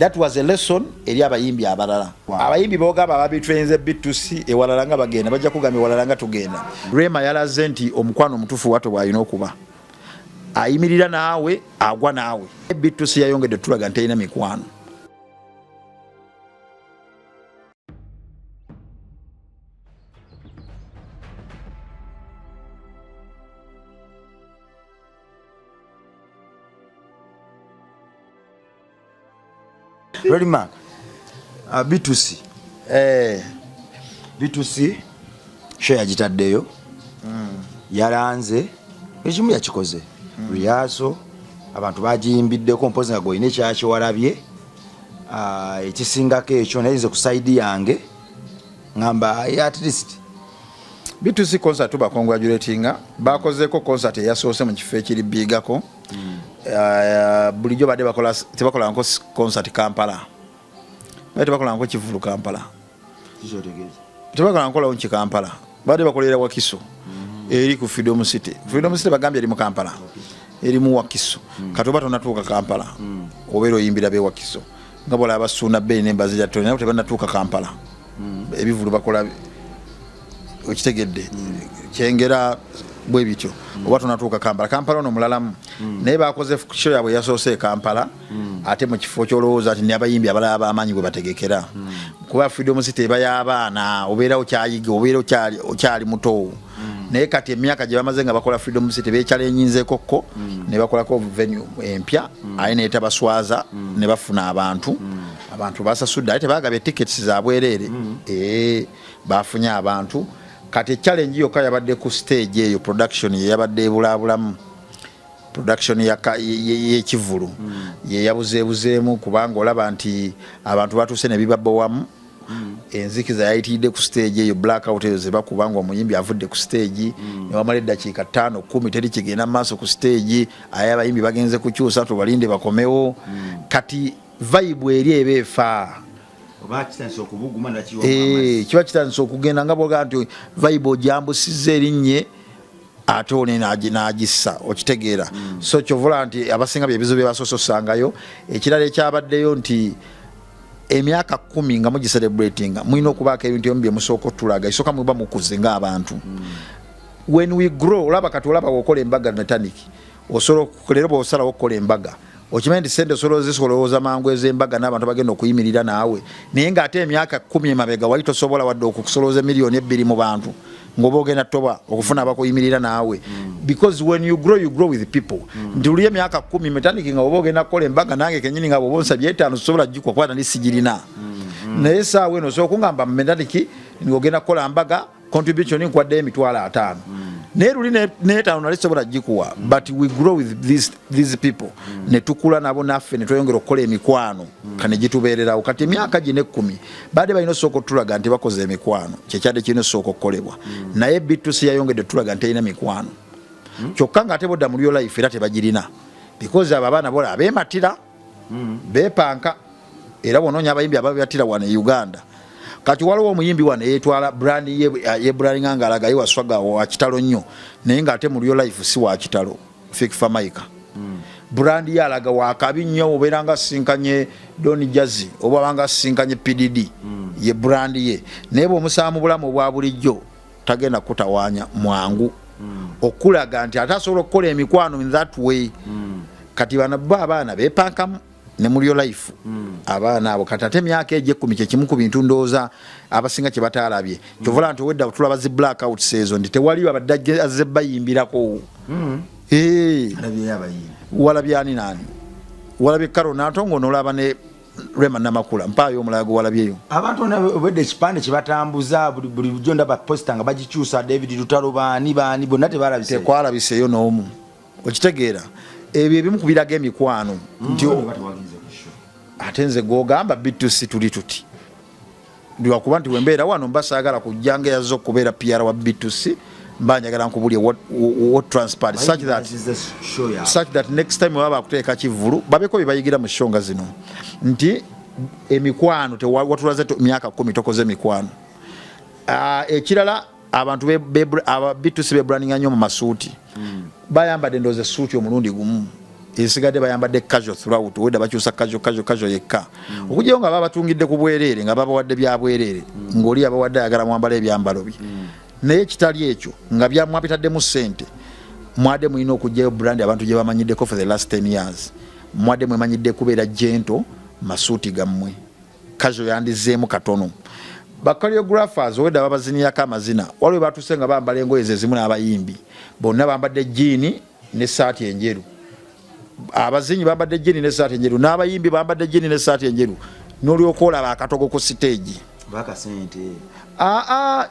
That was a lesson eri abayimbi abalala. Abayimbi bogamba babitrenze B2C ewalala nga bagenda bajja kugamba ewalala nga tugenda. Rema yalaze nti omukwano omutuufu wato bwalina okuba ayimirira naawe agwa naawe. B2C yayongedde tulaga nti terina mikwano. Ready Mark. B2C. Eh. B2C show yagitaddeyo. Yalanze ekimu yakikoze. Rehearsal abantu bagiyimbiddeko mpozi nga gwolina ekyakiwalabye ekisingako ekyo, naye nze ku side yange ngamba at least B2C concert tuba congratulatinga, bakozeeko concert eyasoose mu kifo ekiri biigako. Bulijjo badde bakola, tebakolanko concert Kampala, badde tebakolanko kivulu Kampala, tebakolanko launch Kampala, badde bakolera Wakiso. Eri ku Freedom City. Freedom City bagambye eri mu Kampala, eri mu Wakiso. Kati oba tonatuuka Kampala, obeera oyimbira be Wakiso nga bwolaba Basuuna Bey n'embazi ya Tony, nabo tebanatuuka Kampala. Ebivulu bakola okitegedde, kyengera bwe bityo. Oba tonatuuka Kampala, Kampala ono mulalamu. Naye bakoze show yaabwe yasoose e Kampala, ate mu kifo kyolowooza nti n'abayimbi abalala b'amaanyi bwe bategekera, kuba Freedom City eba y'abaana, obeera okyayiga, obeera okyali muto. Naye kati emyaka gye bamaze nga bakola Freedom City bekyalenyinzeeko ko ne bakolako venue empya, aye netabaswaza ne bafuna abantu. Abantu basasudde, ate tebagabye tickets za bwereere. Bafunye abantu. Kati challenge yokka yabadde ku stage eyo, production ye yabadde ebulaabulamu, production y'ekivulu ye yabuzeebuzeemu, kubanga olaba nti abantu batuuse ne bibabowamu. Enzikiza yayitiridde ku stage eyo, blackout eyo zebakuba nga omuyimbi avudde ku stage, ne wamala eddakiika 5 10 teri kigenda mu maaso ku stage, aye abayimbi bagenze kukyusa, tubalinde bakomewo. Kati vibe eri eba efa. Oba kitandise okubuguma nakiwa. Kiba kitandise okugenda nga bwogaa nti vibe ojambusizza erinnye, ate one n'agissa, okitegeera? So kyovula nti abasinga byebizibu byebasoose osangayo. Ekirala ekyabaddeyo nti emyaka 10 nga mugicelebratinga, mulina okubaako ebintu ebimu byemusooka otulaga. Esooka muba mukuze ng'abantu. When we grow, olaba kati olaba wokola embaga mechanic, osobola leero bwosalawo okukola embaga, okimanyi nti sente osobola ozisolowooza mangu ez'embaga n'abantu bagenda okuyimirira naawe, naye ng'ate emyaka 10 emabega wali tosobola wadde okusolooza 2 miliyoni mu bantu ng'oba ogenda toba okufuna abakuyimirira naawe, because when you grow, you grow with people. Nti luli emyaka 10 metaniki nga oba ogenda kukola embaga, nange kenyini nga bwoba onsabye etaano sobola gikuwa kuba nali sigirina. Naye esaawa eno osobola okungamba metaniki ng'ogenda kukola mbaga, contribution nkwaddeyo 50,000, naye luli n'etaano nali sobola gikuwa. But we grow with these people, ne tukula nabo naffe ne tweyongera okukola emikwano kane gitubeererawo. Kati emyaka gino 10 badde balina osooka otulaga nti bakoze emikwano, kyekyadde kirina osooka okukolebwa. Naye B2C yayongedde otulaga nti erina mikwano, kyokka ng'ate bodda mu real life era tebagirina, because abo abaana bola abeematira, beepanka, era bwonoonya abayimbi ababatira wano e Uganda. Kati waliwo omuyimbi wano eyetwala brand ye, ye brandinga nga alaga ye waswaga wa kitalo nnyo, naye ng'ate mu real life si wa kitalo. Fik Fameica, brand ye alaga wakabi nnyo, obeera nga asinkanye Don Jazzy oba abanga asinkanye PDD, ye brand ye. Naye bw'omusaba mu bulamu obwa bulijjo tagenda kutawaanya mwangu okulaga nti ate asobola okukola emikwano in that way. Kati bano bo abaana bepankamu ne mu real life abaana abo. Kati ate emyaka egyo 10 kyekimu ku bintu ndowooza abasinga kye bataalabye. Kyovula nti owedda tulaba zi blackouts ezo nti tewaliyo abadde azze bayimbirako. Alabyeyo abayimbi. Walabye ani naani? Walabye Karo Nantongo, nolaba ne Rema Namakula. Mpaayo omulala gwe walabyeyo. Abantu bona obwedde ekipande kye batambuza buli bulijjo ndaba poster nga bagikyusa, David Lutalo, baani baani, bonna tebalabise. Tekwalabiseeyo n'omu, okitegeera? Ebyo ebimu ku biraga emikwano nti Oba tewagenze ku show. Ate nze gwogamba B2C tuli tuti lwakuba nti wembeera wano mba saagala kujja nga eyazze okubeera PR wa B2C, mba njagala nkubulye what transpired such that Bazize show yaabwe. such that next time baba bakuteeka kivvulu babeko bye bayigira mu show nga zino nti emikwano watulaze myaka 10 tokoze mikwano. Ekirala abantu aba B2C bebrandinga nnyo mu masuuti. Bayambadde ndowooza essuuti omulundi gumu. Esigadde bayambadde casual throughout. Wedda bakyusa casual, casual, casual yekka. Okugyayo nga babatungidde ku bwereere, nga babawadde bya bwereere, ng'oli abawadde ayagala mwambala ebyambalo bye. Naye kitali ekyo, nga byamwabitaddemu ssente, mwadde mulina okugyayo brand abantu gye bamanyiddeko for the last 10 years. Mwadde mwemanyidde kubeera gentle, masuuti gammwe casual yandizeemu katono. Ba choreographers owedda babazinirako amazina, waliwo batuse nga bambala engoye zezimu n'abayimbi bonna, bambadde jean n'essaati enjeru. Abazinyi bambadde jean n'essaati enjeru, n'abayimbi bambadde jean n'essaati enjeru, n'olyoka olaba akatogo ku siteegi. Bakasente. Aa,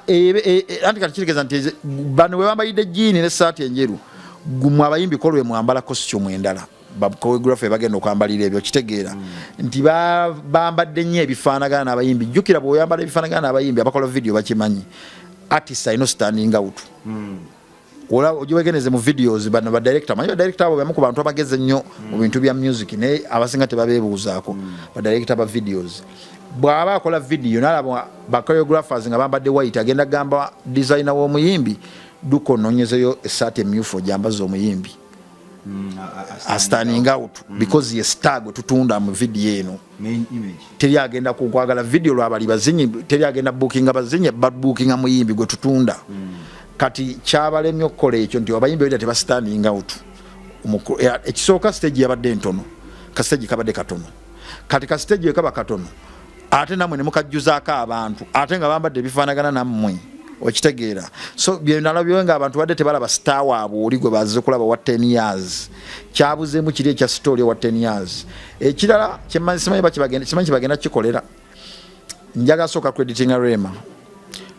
anti kati kitegeeza nti bano bwe bambalidde jean n'essaati enjeru, gumwe abayimbi kolwe mwambala costume endala, ba choreographer bagenda okwambalira ebyo. Kitegeera nti bambadde nnyo ebifaanagana n'abayimbi. Jjukira bw'oyambala ebifaanagana n'abayimbi, abakola video bakimanyi, artist alina standing out. Ola ogiwegeneze mu videos, bano ba director, manyi ba director abo bamu ku bantu abagezi ennyo mu bintu bya music, naye abasinga tebabeebuuzaako. Ba director ba videos, bw'aba akola video n'alaba ba choreographers nga bambadde white, agenda gamba designer w'omuyimbi, "Dduka onoonyezeyo essaati emyufu ogyambaza omuyimbi a standing out, because ye star gwe tutunda mu video eno." Main image. Teri agenda kukwagala video lwabali bazinyi, teri agenda bookinga bazinyi, babookinga muyimbi gwe tutunda. Kati kyabalemye okukola ekyo nti abayimbi beda teba standing out. Ekisooka, stage yabadde ntono, ka stage kabadde katono. Kati ka stage wekaba katono, ate nammwe ne mukajjuzaako abantu, ate nga bambadde ebifaanagana nammwe, okitegeera? So byenalabyo nga abantu badde tebalaba star waabwe oli gwe bazze kulaba wa 10 years. Kyabuzeemu kiri ekya story wa 10 years. Ekirala kyemmanyi, simanyi kyebagenda kikolera. Njaga sooka creditinga Rema.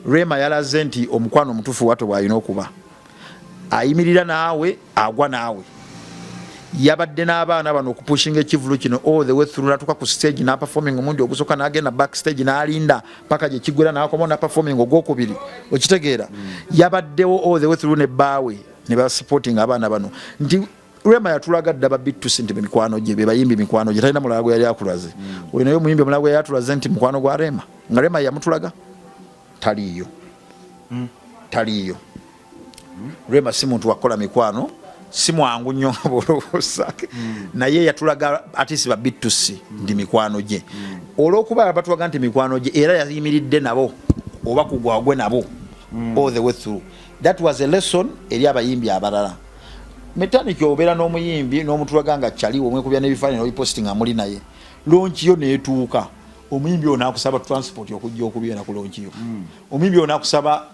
Rema yalaze nti omukwano omutuufu wato bwalina okuba, ayimirira naawe, agwa naawe. Yabadde n'abaana bano okupushinga ekivulu kino all the way through, natuka ku stage naperforming omundi ogusooka, n'agenda backstage n'alinda paka gye kiggwera, n'akomawo naperforming ogwokubiri, okitegeera? Yabaddewo all the way through ne bbaawe ne basupporting abaana bano, nti Rema yatulaga dda ba B2C nti mikwano gye, be bayimbi mikwano gye. Talina mulala gwe yali akulaze. Oyo naye omuyimbi omulala gwe yali atulaze nti mukwano gwa Rema, nga Rema yamutulaga, taliiyo, taliiyo. Rema si muntu wakukola mikwano, si mwangu nnyo nga bwolowooza, naye yatulaga artist ba B2C nti mikwano gye. Olwokuba batulaga nti mikwano gye, era yayimiridde nabo oba kugwagwe nabo all the way through. That was a lesson eri abayimbi abalala. Metanik, obeera n'omuyimbi n'omutulaga nga kyaliwo, omwekubya n'ebifaananyi n'obiposting nga muli naye, launch yo neetuuka, omuyimbi oyo n'akusaba transport okujja okubeera ku launch yo, omuyimbi oyo n'akusaba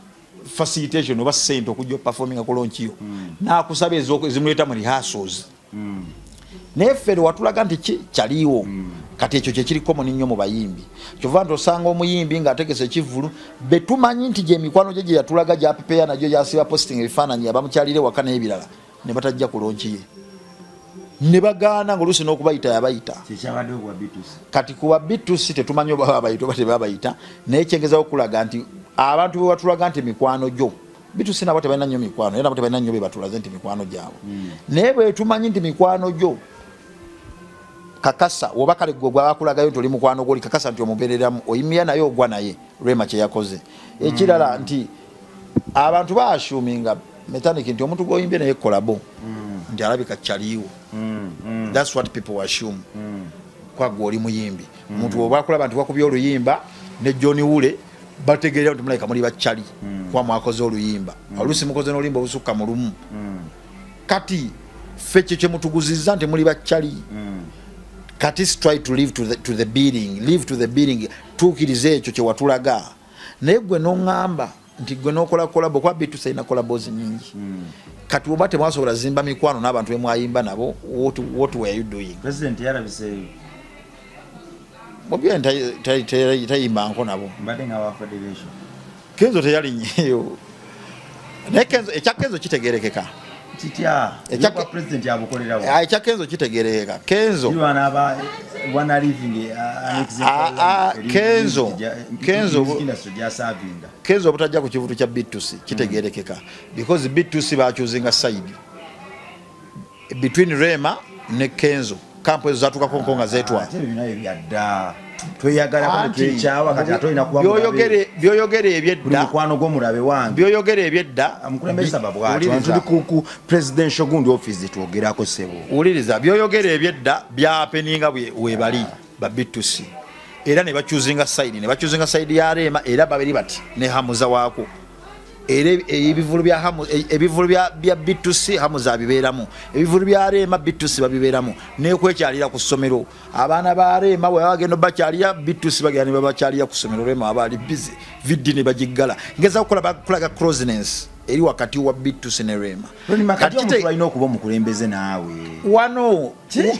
facilitation oba sente okujja operforminga ku launch yo, n'akusaba ezimuleeta mu rehearsals. Naye ffe watulaga nti ki kyaliwo. Kati ekyo kyekiri common nnyo mu bayimbi. Kyova nti osanga omuyimbi ng'ategesa ekivvulu, betumanyi nti gyemikwano gye gye yatulaga, gyapepeya nagyo, gyasiba posting ebifaananyi, abamukyalire waka n'ebirala, ne batajja ku launch ye, ne bagaana, ngaoluusi n'okubayita yabayita. Kyekyabaddewo kwa B2C. Kati kuba B2C tetumanyi oba babayita oba tebabayita, naye kyengezaho okulaga nti abantu be batulaga nti mikwano gyo, B2C nabo tebalina nnyo mikwano, era nabo tebalina nnyo be batulaze nti mikwano gyabwe. Naye bwe tumanyi nti mikwano gyo, kakasa oba kale gwe gwabakulagayo nti oli mukwano gwoli, kakasa nti omubeereramu, oyimira naye, ogwa naye. Rema kyeyakoze. Ekirala nti abantu baassuminga mechanic nti omuntu gwoyimbye naye collabo nti alabika kyaliwo. That's what people assume, kwagwe oli muyimbi. Omuntu oba akulaba nti wakubye oluyimba ne John Wule, bategeera nti mulabika muli bakyali, kuba mwakoze oluyimba. Oluusi mukoze n'oluyimba olusukka mu lumu. Kati ffe kyo kyemutuguzizza nti muli bakyali. Kati try to live to the billing, live to the billing, tuukirize ekyo kyewatulaga. Naye gwe noŋŋamba nti gwe nokola collabo, kuba B2C alina collabos nyingi. Kati oba temwasobola zimba mikwano n'abantu bemwayimba nabo, what were you doing? President yalabiseeyo. Bobi tayimbanko nabo. Mbadde nga wa federation. Kenzo teyalinyeyo, naye Kenzo, ekya Kenzo kitegerekeka. Kitya? Kwa president yabukolerawo. Ah, ekya Kenzo kitegerekeka. Kenzo aba wana living. Ah, ah, Kenzo industry gyasavinga. Kenzo obutajja ku kivutu kya B2C kitegerekeka, because B2C bakyuzinga side between Rema ne Kenzo. Camp ezo zatukako nko nga zetwala. Ate ebyo nayo byadda. Tweyagalako netwekyawa, kati ate olina kuba Byoyogera ebyedda. Mukwano gw'omulabe wange. Byoyogera ebyedda. Omukulembeze saba bwatyo, tuli ku presidential gundi office, twogerako, ssebo. Wuliriza, byoyogera ebyedda byapeninga webali ba B2C, era ne bachoosinga side, ne bachoosinga side ya Rema, era babiri bati ne Hamuza waako. Era ebivulu bya Hamu, ebivulu bya B2C Hamuza abibeeramu, ebivulu bya Rema B2C babibeeramu, nekwekyalira ku ssomero. Abaana ba Rema bwe bagenda bakyalira B2C, bagenda ne babakyalira ku ssomero. Rema aba ali busy, VD ne bagiggala. Ngeza kukola kulaga closeness eri wakati wa B2C ne Rema. Kati omuntu alina okuba omukulembeze naawe. Wano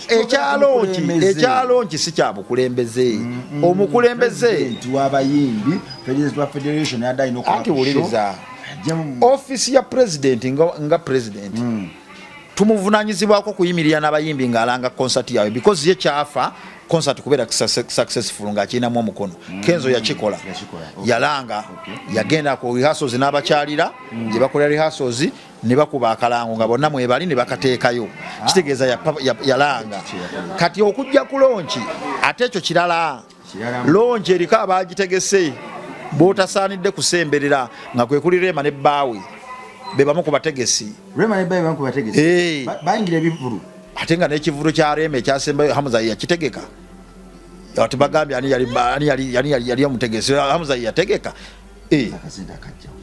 ekyalo nki si kya bukulembeze, omukulembeze Wabayimbi, president wa federation yadde alina okuba Anti wuliriza, ofiisi ya president, nga president tumuvunanyizibwako okuyimirira n'abayimbi ng'alanga concert yaabwe, because ye kyafa concert kubeera successful ng'akirinamu omukono. Kenzo yakikola. Yalanga, yagenda ku rehearsals n'abakyalira gye bakolera rehearsals, ne bakuba akalango nga bonna mwebali ne bakateekayo. Kitegeeza yalanga. Kati okujja ku launch ate ekyo kirala. Launch eriko abagitegese b'otasaanidde kusemberera, nga kwe kuli Rema ne bbaawe, be bamu ku bategesi. Rema ne bbaawe bamu ku bategesi. Bayingira ebivulu. Ate nga n'ekivulu kya Rema ekyasembayo Hamuza yakitegeka. Ati bagambye ani yali, ani yali, ani yali, yali omutegesi? Hamuza yategeka. Akasente akajjawo.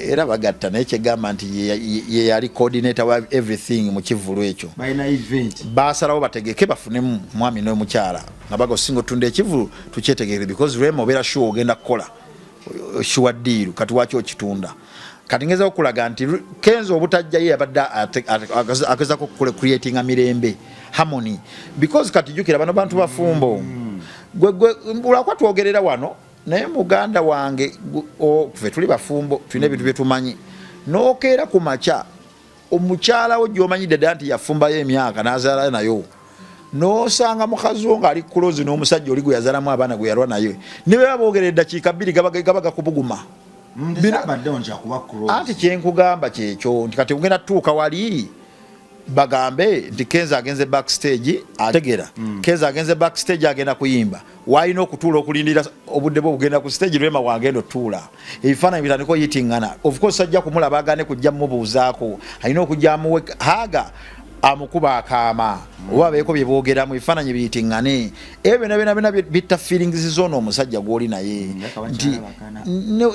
Era bagatta, naye kyegamba nti ye yali coordinator wa everything mu kivulu ekyo. Balina event. Basalawo bategeke bafunemu mwami n'omukyala nga baga osinga otunda ekivulu tukyetegeke, because Rema obeera sure ogenda kukola sure deal, kati waki okitunda? Kati ngeza okulaga nti Kenzo obutajja ye yabadde agezako creatinga mirembe, harmony, because kati jjukira bano bantu bafumbo. Gwe lwakuba twogerera wano, naye muganda wange, ffe tuli bafumbo, tulina ebintu byetumanyi. Nokeera ku makya, omukyala wo gyomanyidde ddala nti yafumbayo emyaka n'azaala nayo, nosanga mukazi wo ng'ali close n'omusajja oli gwe yazaalamu abaana, gwe yalwa naye, ne bwe boogera eddakiika 2 gaba gakubuguma. Anti kyenkugamba kyekyo nti kati ogenda tutuuka wali bagambe nti Kenzo agenze backstage, ategera. Kenzo agenze backstage, agenda kuyimba, walina okutuula okulindira obudde bwe obugenda ku stage. Rema wagenda otuula, ebifaananyi bitandika oyitingana. Of course ajja kumulaba, agane kujja mumubuuzaako, alina okujja amuwe haga, amukuba akaama, oba abeeko bye boogeramu, ebifaananyi biyitingane. Ebyo byona byona byona bitta feelings z'ono omusajja gw'oli naye, nti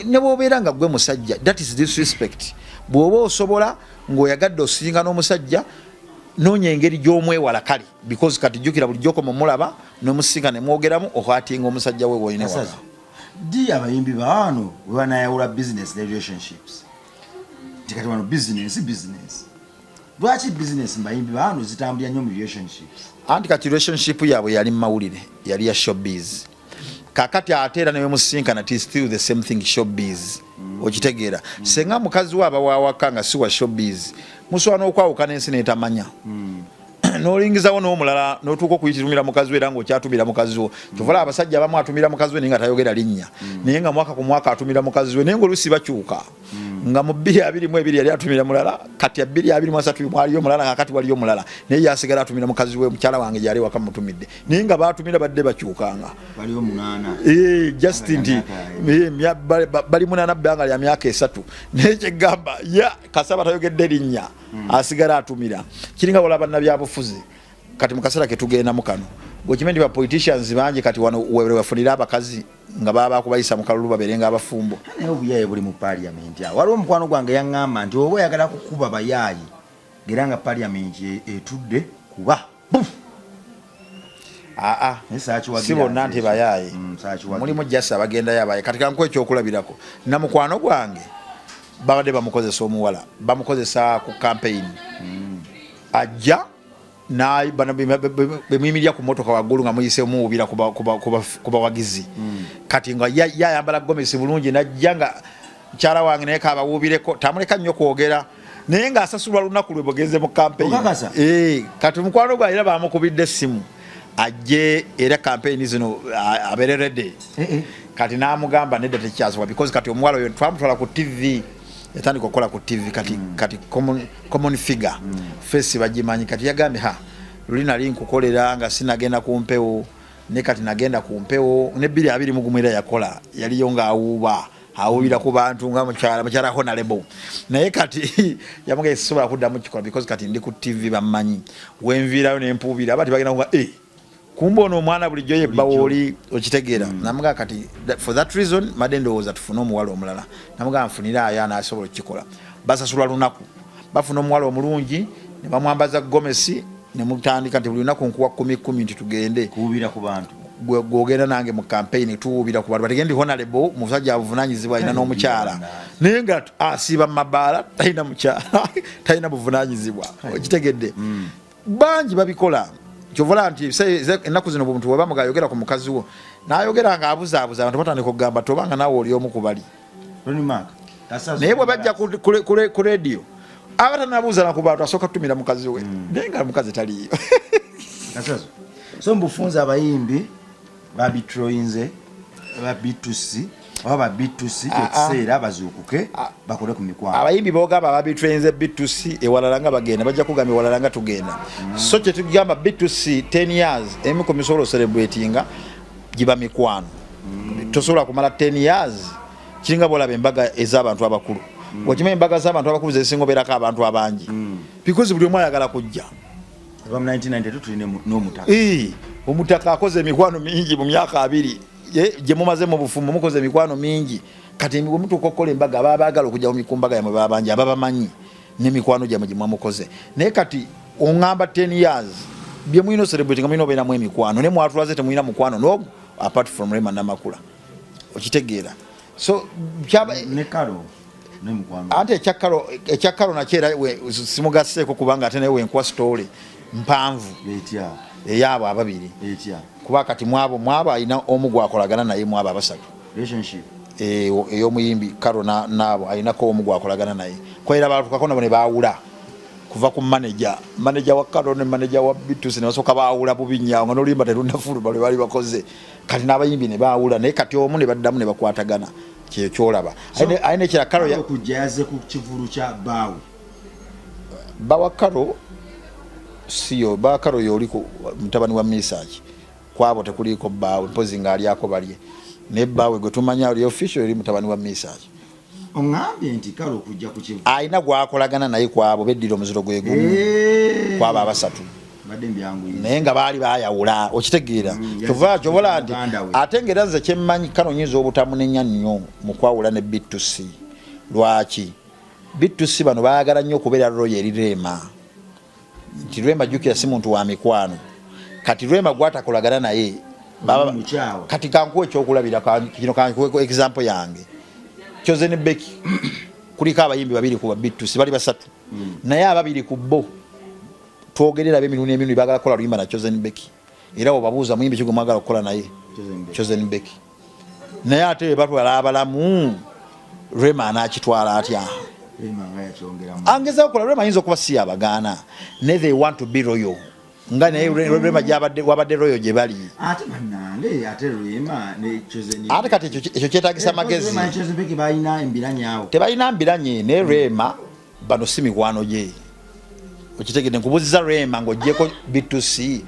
ne bw'obeera nga gwe musajja, that is disrespect. Bw'oba osobola ng'oyagadde osinga n'omusajja, noonya engeri gy'omwewala. Kale because kati jjukira bulijjo okoma omulaba n'omusinga ne mwogeramu, okwatinga omusajja we gwolina ewaka. Ddi abayimbi baano we banayawula business ne relationships, nti kati wano business, business? Lwaki business mubayimbi baano zitambulira nnyo mu relationships? Anti kati relationship yaabwe yali mu mawulire, yali ya showbiz. Kakati ate era newemusinkana ti still the same thing, showbiz. Okitegeera? Senga mukazi we aba wawaka nga si wa showbiz, musobola n'okwawukana ensi netamanya, n'olingizawo n'omulala, n'otuuka okuyitirumira mukazi we, era ng'okyatumira mukazi wo. Kyovala abasajja abamu atumira mukazi we naye nga tayogera linnya, naye nga mwaka ku mwaka atumira mukazi we, naye ngaoluusi bakyuka, nga mu 2022 yali atumira mulala, kati 2023 mwaliyo mulala, nga kati waliyo mulala, naye yasigala atumira mukazi we, mukyala wange gyali waka mutumidde, naye nga batumira badde bakyukanga. Baliwo munaana. Just nti bali munaana bbanga lya myaka 3, naye kyegamba ya kasaba tayogedde linnya, asigala atumira. Kiringa wala bannabyabufuzi kati mu kaseera ketugendamu kano, bwekimanyi nti ba politicians bangi kati wano webafunira abakazi nga baba kubayisa mu kalulu babeere nga abafumbo. Naye obuyaye buli mu parliament awo. Waliwo omukwano gwange yaŋŋamba nti oba oyagala kukuba bayaayi, era nga parliament etudde kuba buf. Aa. Naye saakiwagira. Si bonna nti bayaaye. Saakiwagira. Mulimu jasi abagendayo abaye. Kati kankuwa ekyokulabirako, namukwano gwange babadde bamukozesa, omuwala bamukozesa ku campaign, ajja bano bemuyimirira ku motoka waggulu nga muyise muwubira ku bawagizi. Kati nga yayambala gomesi bulungi, najja nga mukyala wange, naye kabawuubireko, tamuleka nnyo kwogera, naye ng'asasulwa lunaku lwe bugenze mu campaign. Okakasa? Kati mukwano gwe era bamukubidde essimu ajje era campaign zino abeere ready. Kati n'amugamba nedda, tekyasobola, because kati omuwala oyo twamutwala ku TV, yatandika okukola ku TV, kati, kati common figure, face bagimanyi. Kati yagambye, ha, luli nali nkukolera nga sinagenda ku mpewo. Ne kati nagenda ku mpewo ne 2021 era yakola, yaliyo ng'awuuba, awuubira ku bantu nga mukyala honorable. Naye kati yamugamba, sisobola kuddamu kikola because kati ndi ku TV, bammanyi, wenviirayo nempuubira aba tibagenda kuga eh, kumba ono omwana bulijjo yebbawo oli, okitegeera? Namugamba kati for that reason madde ndowooza tufune omuwala omulala. Namugamba nfunire anasobola okukikola, basasulwa lunaku. Bafuna omuwala omulungi ne bamwambaza gomesi ne mutandika nti buli lunaku nkuwa kumi kumi nti tugende kuwubira ku bantu. Gwogenda nange mu campaign, tuwubira ku bantu, bategende ndi honorable, musajja abuvunanyizibwa, alina n'omukyala, naye nga asiiba mu mabaala, talina mukyala, talina buvunanyizibwa, okitegedde? Bangi babikola. Kyovola nti ennaku zino bmuntu weba mugayogera ku mukazi wo nayogera nga abuzaabuza, abantu batandika okugamba tobanga naawe oli omu ku bali. Ronnie Mark Kasazo. Naye bwe bajja ku radio, aba tanabuuza na ku bantu, asooka kutumira mukazi we, naye nga mukazi taliyo. Kasazo, so mbufunza abayimbi babitroyinze ba B2C oba ba B2C, ekiseera bazuukuke bakole ku mikwano. Abayimbi bogamba babitrenze B2C, ewalala nga bagenda, bajja kugamba ewalala nga tugenda. So kyetugamba B2C 10 years, emu ku misobola celebratinga giba mikwano. Tosobola kumala 10 years, kiringa bwolaba embaga ez'abantu abakulu. Okimanyi embaga z'abantu abakulu zezisinga obeerako abantu abangi because buli omu ayagala kujja. Eva mu 1992 tulina n'omutaka. Omutaka akoze emikwano mingi mu myaka 20 gye mumaze mu bufumbo, mukoze emikwano mingi. Kati bwe mutuuka okukola embaga, baba baagala okujja ku mbaga yammwe, baba bangi ababamanyi n'emikwano gyammwe gye mwamukoze. Naye kati oŋŋamba 10 years bye mulina celebrate nga mulina obeeramu emikwano, naye mwatulaze temulina mukwano n'ogu apart from Rema Namakula, okitegeera? So ne Karo ne mukwano. Ate ekyakkalo nakyo era simugasseeko kubanga ate naye wenkuwa story mpanvu. Etya? Eyaabo ababiri. Etya? Kuba kati mwabo alina omu gwakolagana naye mwabo abasatu. Relationship. Ey'omuyimbi Karo naabo alinako omu gwakolagana naye, kwera batukako nabo ne baawula kuva ku manager wa Karo ne manager wa B2C, ne basooka baawula bubi nnyo nga n'oluyimba terunnafuluma lwe baali bakoze. Kati n'abayimbi ne baawula, naye kati omu ne baddamu ne bakwatagana, kyekyo kyolaba. Aye nekira Karo okujja yazze ku kivulu kya bbaawe. Bawa Karo siyo, bawa Karo yoli ku mutabani wa Misaki, kwabo tekuliiko bbaawe, mpozi ng'alyako balye, naye bbaawe gwe tumanya oli official eri mutabani wa Misaki. Oŋŋambye nti Karo okujja ku kivulu alina gwakolagana naye kwabo beddira omuziro gwe gumu kwabo abasatu. Mbadde mbyanguyiza. Naye nga baali bayawula, okitegeera? Kyova kyobola nti muganda we. Ate ngaera nze kyemmanyi, Kano nyinza obutamunenya nnyo mu kwawula ne B2C. Lwaki B2C bano baagala nnyo okubeera loyal eri Rema? Nti Rema, jjukira, si muntu wa mikwano. Kati Rema gwatakolagana naye Mukyawa. Kati kankuwa ekyokulabira kino, kankuwe example yange, Chosen Becky. Kuliko abayimbi babiri ku ba B2C, bali basatu, naye ababiri ku bo twogerera ab'emirundi emirundi baagala kukola luyimba na Chosen Becky. Era obabuuza, muyimbi ki gwe mwagala okukola naye? Chosen Becky. Chosen Becky. Naye ate bwe batwala abalamu, Rema anaakitwala atya? Rema nga yakyongeramu. Angezaako kola. Rema ayinza okuba si yabagaana, naye they want to be loyal, nga naye Rema gyabadde wabadde loyal gye bali. Ate bannange, ate Rema ne Chosen Ate kati ekyo kyetagisa magezi. Rema ne Chosen Becky balina embiranye awo. Tebalina mbiranye, naye Rema bano si mikwano gye, okitegedde? Nkubuziza, Rema ng'ogyeko B2C,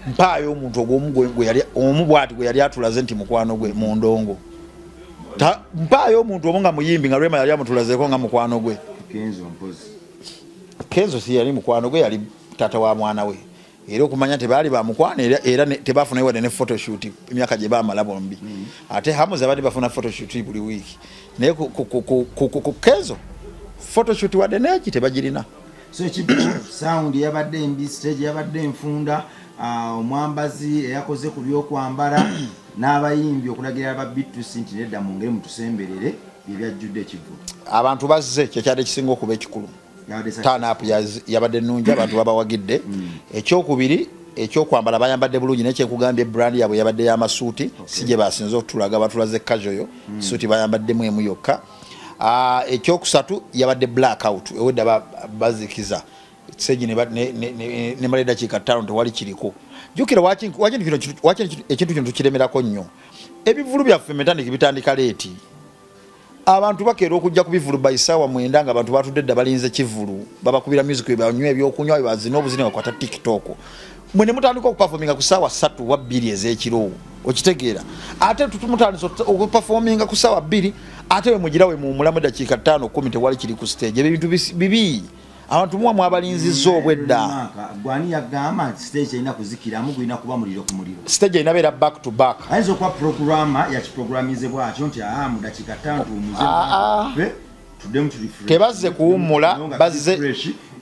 mpaayo omuntu ogwomu gwe yali omu bwati gwe yali atulaze nti mukwano gwe mu ndongo. Mpaayo omuntu omu nga muyimbi nga Rema yali amutulazeeko nga mukwano gwe. Kenzo mpozi. Kenzo si yali mukwano gwe, yali taata wa mwana we. Era okumanya nti baali bamukwano, era tebafunayo wadde ne photoshoot emyaka gye baamala bombi. Ate Hamuza badde bafuna photoshoot buli wiiki, naye ku Kenzo photoshoot wadde neeki tebagirina. So ekivulu, sound yabadde embi, stage yabadde enfunda, omwambazi eyakoze ku byokwambala n'abayimbi okulagira aba B2C nti nedda, mwongere mutusemberere, bye byajjudde ekivulu. Abantu bazze, kyekyadde kisinga okuba ekikulu. Yabadde success. Turn up yabadde nnungi, abantu babawagidde. Ekyokubiri, ekyokwambala bayambadde bulungi, naye kyenkugambye, brand yaabwe yabadde y'amasuuti, si gye basinze okutulaga, batulaze casual suuti bayambaddemu emu yokka. Ekyokusatu, yabadde blackout, ewedda bazikiza segi nemala eddakiika 5 tewali kiriko. Jjukira waki ekintu kino tukiremerako nnyo. Ebivulu byaffe metandiki bitandika late, abantu bakeera okujja ku bivulu by saawa 9 nga abantu batudde dda balinze kivulu, babakubira music, banywa ebyokunywa, bazina obuzina, bakwata TikTok. Mwe ne mutandika okuperforminga ku saawa 3 wa 2 ez'ekiro, okitegeera? Ate mutandisa okuperforminga ku saawa 2, ate we mugira we muwumulamu eddakiika 5, 10, tewali kiri ku stage. Ebyo bintu bibi. Abantu muwa mwabalinzizza obwedda. Gwani yagamba nti stage erina kuzikiramu, gulina kuba muliro ku muliro? Stage erina beera back to back. Ayinza okuba programmer yakiprogramize bwatyo nti aa, mu dakiika 5 tuwumuze, tuddemu tuli. Tebazze kuwummula, bazze,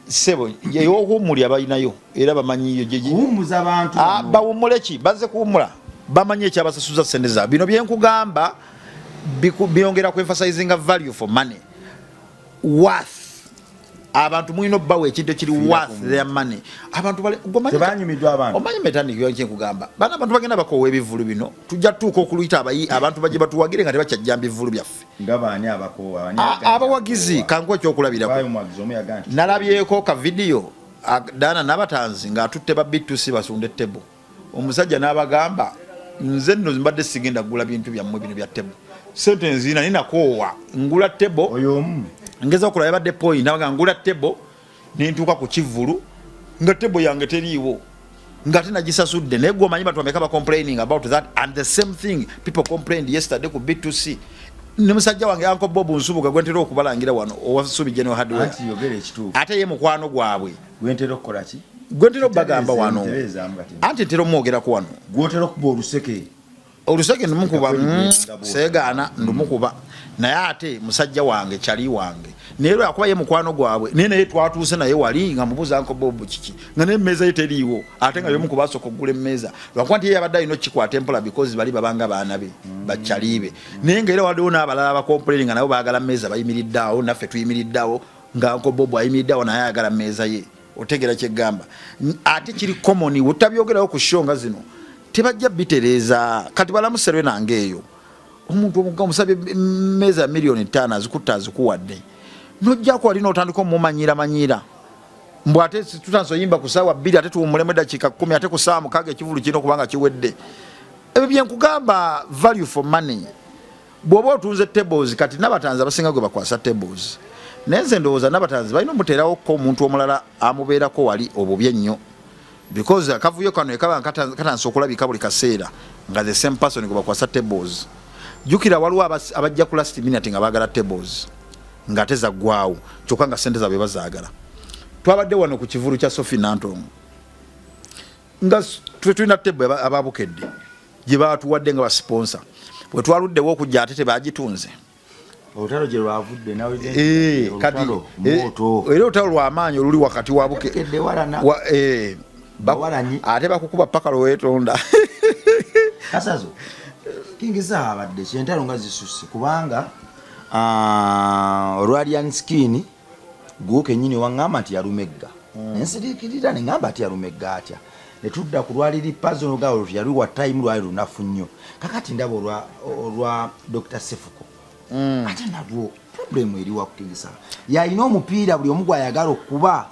sebo, ey'okuwummulya balinayo era bamanyiyo. Kuwummuza bantu. Bawummule ki? Bazze kuwummula, bamanyi ekyabasasuza sente zaabwe. Bino byenkugamba byongera ku emphasizinga value for money, worth. Abantu mulina obbawa ekintu ekiri worth their money. Abantu tebanyumiddwa abantu. Omanyi metandikiro kyenkugamba, bana, abantu bagenda bakoowa ebivulu bino. Tujja tutuuka okuluyita abantu bajje batuwagire nga tebakyajja mbivulu byaffe. Nga baani abakoowa? Abawagizi. Kankuwa ekyokulabirako. Nalabyeko ka video Dana Nabatanzi ng'atutte ba B2C basunde table. Omusajja n'abagamba, "Nze nno mbadde sigenda kugula bintu byammwe bino bya table, sente nziina ninakoowa ngula table." Oyo omu. Ngeza okulaba yabadde point nabaga, "Ngula table nentuuka ku kivvulu nga table yange teriiwo, nga ate nagisasudde." Naye gwe omanyi bantu bameka ba complaining about that? And the same thing people complained yesterday ku B2C ne musajja wange Uncle Bob Nsubuga, gwe ntera okubalangira wano, owa Subi General Hardware. Anti yogera ekituufu. Ate ye mukwano gwabwe. Gwentera okukola ki? Gwe ntera okubagamba wano. Ntereezaamu kati. Anti ntera omwogerako wano. Gwotera okuba oluseke. Oluseke ndumukuba. Nga Seegaana, ndumukuba, naye ate musajja wange, kyali wange, naye lwakuba ye mukwano gwabwe. Naye twatuuse naye wali nga mubuuza, "Uncle Bob, kiki nga naye emmeeza ye teriiwo?" Ate nga yomu kubasooka okugula emmeeza, lwakuba nti ye yabadde alina okukikwata empola because bali babanga baana be, bakyali be. Naye nga era waliwo n'abalala abacomplaini nga nabo baagala mmeeza, bayimiridde awo, naffe tuyimiridde awo nga Uncle Bob ayimiridde awo, naye ayagala mmeeza ye. Otegeera kyeggamba? Ate kiri common, wetabyogerawo ku show nga zino tebajja bitereeza. Kati balamuserwe nange eyo, omuntu omuga omusabye mmeeza ya 5 miliyoni azikutta, azikuwadde, nojjako wali notandika omumanyira manyira mbw ate tutandise oyimba ku saawa 2, ate tuwummulemu eddakiika 10, ate ku saawa 6 ekivulu kirina okuba nga kiwedde. Ebyo byenkugamba, value for money. Bw'oba otunze tables, kati Nabatanzi abasinga gwe bakwasa tables, naye nze ndowooza Nabatanzi balina omuteerawokko omuntu omulala amubeerako wali obubi ennyo, because akavuyo kano ekaba katandise okulabika buli kaseera nga the same person gwe bakwasa tables. Jjukira waliwo abajja ku last minute nga baagala tables ng'ate zaggwawo, kyokka nga sente zaabwe bazaagala. Twabadde wano ku kivulu kya Sophie Nantongo nga twe tulina table ababukedde gye batuwadde nga basponsor. Bwe twaluddewo okujja, ate tebagitunze. Olutalo gye lwavudde nawe. Kati moto. Era olutalo lwamaanyi oluli wakati wa buke Bukedde walana. Bawalanyi. Ate bakukuba paka lwewetonda. Kasazo King Saha abadde kyentalo nga zisusse, kubanga olwa Alien Skin gwo kennyini waŋŋamba nti yalumegga, nensiriikirira neŋŋamba ati yalumegga atya? Ne tudda ku lwa Lil Pazo, nogaa olwo yali wa time, lwali lunafu nnyo. Kakati ndaba olwa Dr Sefuko, ate nalwo problem eri wa King Saha yalina omupiira buli omu gwayagala okuba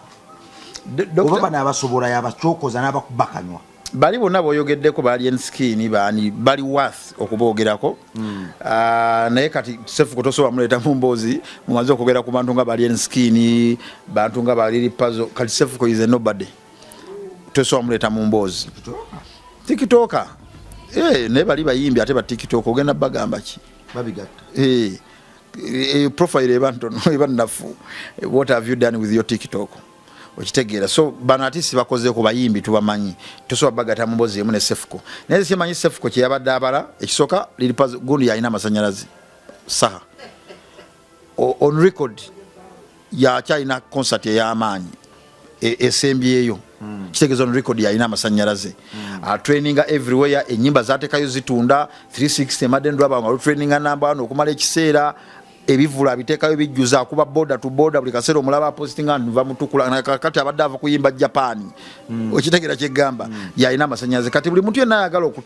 oba bano abasobola yabakyokoza n'abakuba kanywa. Bali bonna boyogeddeko, ba Alien Skin, bani, bali worth okuboogerako. Ah, naye kati Sefuko tosobola muleeta mu mboozi mumaze okwogera ku bantu nga ba Alien Skin, bantu nga ba Lil Pazo. Kati Sefuko is a nobody, tosobola muleeta mu mboozi. TikToker, naye bali bayimbi, ate ba TikTok ogenda bagamba ki? Babigatta. Profile eba ntono, eba nnafu. What have you done with your TikTok? Okitegeera? So bano artist bakoze ku bayimbi tubamanyi, tosobola bagata mu mboozi emu ne Sefuko. Naye simanyi Sefuko kyeyabadde abala. Ekisooka, Lil Pazo gundi yalina amasanyalaze Saha on record yakyalina concert ey'amaanyi esembyeyo. Kitegeeza on record yalina amasanyalaze, atraininga everywhere, enyimba zatekayo zitunda 360. Emadde ndwaba nga lutraininga namba wano okumala ekiseera, ebivula abiteekayo bijjuza, akuba border to border, buli kaseera omulaba apostinga nva mutukula. Kati abadde ava kuyimba Japan. Okitegeera kyegamba? Yalina amasanyalaze. Kati buli muntu yenna ayagala okuta